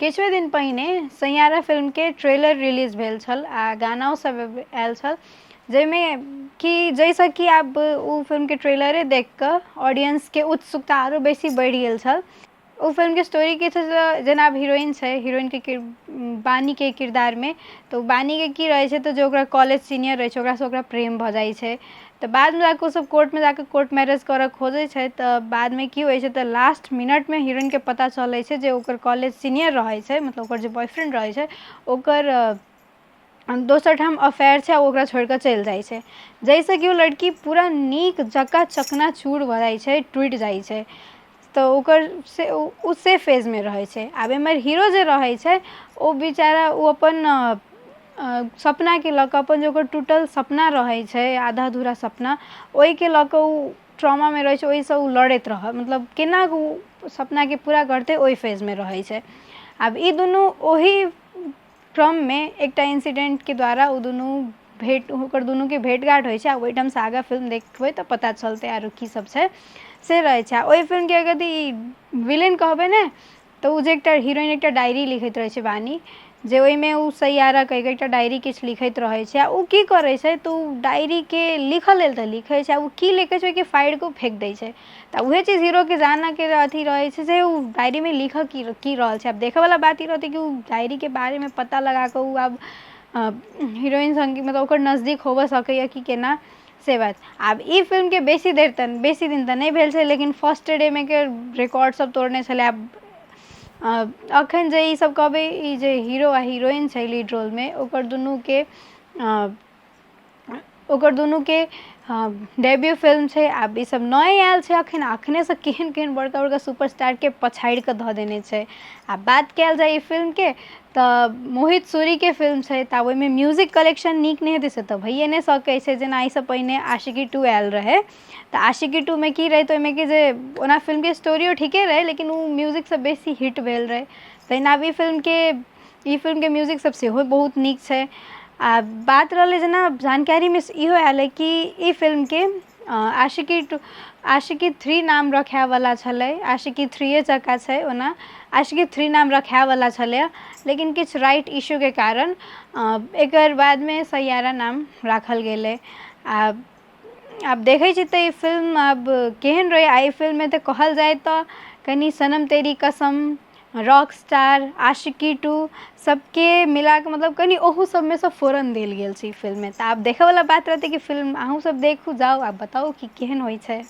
किछुए दिन पहिने सैयारा फिल्मके ट्रेलर रिलीज भेल छल आ गानाओ सब आयल छल, जाहिमे कि जाहिसँ कि आब ओ फिल्मके ट्रेलरे देखि कऽ ऑडियंसके उत्सुकता आरो बेसी बढ़ि गेल छल। ओ फिल्मके स्टोरी की छै, जेना आब हीरोइन छै, हीरोइनके बानीके किरदारमे, तऽ ओ बानीके की रहै छै तऽ जे ओकरा कॉलेज सीनियर रहै छै, ओकरासँ ओकरा प्रेम भऽ जाइ छै। तऽ बादमे जाकऽ ओसब कोर्टमे जाकऽ कोर्ट मैरेज करऽ खोजै छै। तऽ बादमे की होइ छै तऽ लास्ट मिनटमे हीरोइनके पता चलै छै जे ओकर कॉलेज सीनियर रहै छै, मतलब ओकर जे बॉयफ्रेंड रहै छै, ओकर दोसर ठाम अफेयर छै आ ओ ओकरा छोड़िकऽ चलि जाइ छै, जाहिसँ कि ओ लड़की पूरा नीक जकाँ चकनाचूर भऽ जाइ छै, टूटि जाइ छै। तऽ ओकर से ओ से फेजमे रहै छै। आब एम्हर हीरो जे रहै छै, ओ बेचारा ओ अपन सपनाके लऽ कऽ, अपन जे ओकर टूटल सपना रहै छै, आधा अधूरा सपना, ओहिके लऽ कऽ ओ ट्रॉमामे रहै छै। ओहिसँ ओ लड़ैत रहल, मतलब केना ओ सपनाके पूरा करतै, ओहि फेजमे रहै छै। आब ई दुनू ओहि क्रममे एकटा इन्सिडेन्टके द्वारा ओ दुनू भेँट, ओकर दुनूके भेँट घाँट होइ छै। आ ओहिठामसँ आगाँ फिल्म देखबै तऽ पता चलतै आरो की सब छै से रहै छै। आ ओहि फिल्मके अगर यदि विलेन कहबै ने, तऽ ओ जे एकटा हीरोइन एकटा डायरी लिखैत रहै छै बानी, जे ओहिमे ओ सैयारा कहिके एकटा डायरी किछु लिखैत रहै छै। आ ओ की करै छै तऽ ओ डायरीके लिखऽ लेल तऽ लिखै छै, आ ओ की लिखै छै, ओहिके फाड़िकऽ ओ फेक दै छै। तऽ उएह चीज हीरोके जानऽके अथी रहै छै जे ओ डायरीमे लिखऽ की की रहल छै। आब देखऽवला बात ई रहतै कि ओ डायरीके बारेमे पता लगाकऽ ओ आब हीरोइन सङ्गे, मतलब ओकर नजदीक होबऽ सकैए कि केना, से बात। आब ई फिल्मके बेसी देर तऽ, बेसी दिन तऽ नहि भेल छै, लेकिन फर्स्ट डेमे के रिकॉर्ड सब तोड़ने छलै। आब एखन जे ई सब कहबै, ई जे हीरो आ हीरोइन छै लीड रोलमे, ओकर दुनूके डेब्यू फिल्म छै। आब ईसब नए आयल छै अखन, अखनेसँ केहन केहन बड़का बड़का सुपरस्टारके पछाड़ि कऽ धऽ देने छै। आ बात कयल जाय ई फिल्मके तऽ मोहित सूरीके फिल्म छै, तऽ आब ओहिमे म्यूजिक कलेक्शन नीक नहि हेतै से तऽ भइए नहि सकै छै। जेना एहिसँ पहिने आशिकी 2 आयल रहै, तऽ आशिकी 2मे की रहै तऽ ओहिमे कि जे ओना फिल्मके स्टोरियो ठीके रहै, लेकिन ओ म्यूजिकसँ बेसी हिट भेल रहै। तहिना आब ई फिल्मके म्यूजिक सब सेहो बहुत नीक छै। आ बात रहलै, जेना जानकारीमे इहो आयल अइ कि ई फिल्मके आशिकी 2, आशिकी 3 नाम रखायवला छलै। आशिकी 3 जकाँ छै, ओना आशिकी 3 नाम रखायवला छलै, लेकिन किछु राइट इश्यूके कारण एकर बादमे सैयारा नाम राखल गेलै। आ आब देखै छी तऽ ई फिल्म आब केहन रहै। आ एहि फिल्ममे तऽ कहल जाय तऽ कनि सनम तेरी कसम, रॉक स्टार, आशिकी 2 सबके मिलाकऽ, मतलब कनि ओहू सबमे सँ फोरन देल गेल छै ई फिल्ममे। तऽ आब देखऽवला बात रहतै कि फिल्म अहूँ सब देखू, जाउ आ बताउ कि केहन होइ छै।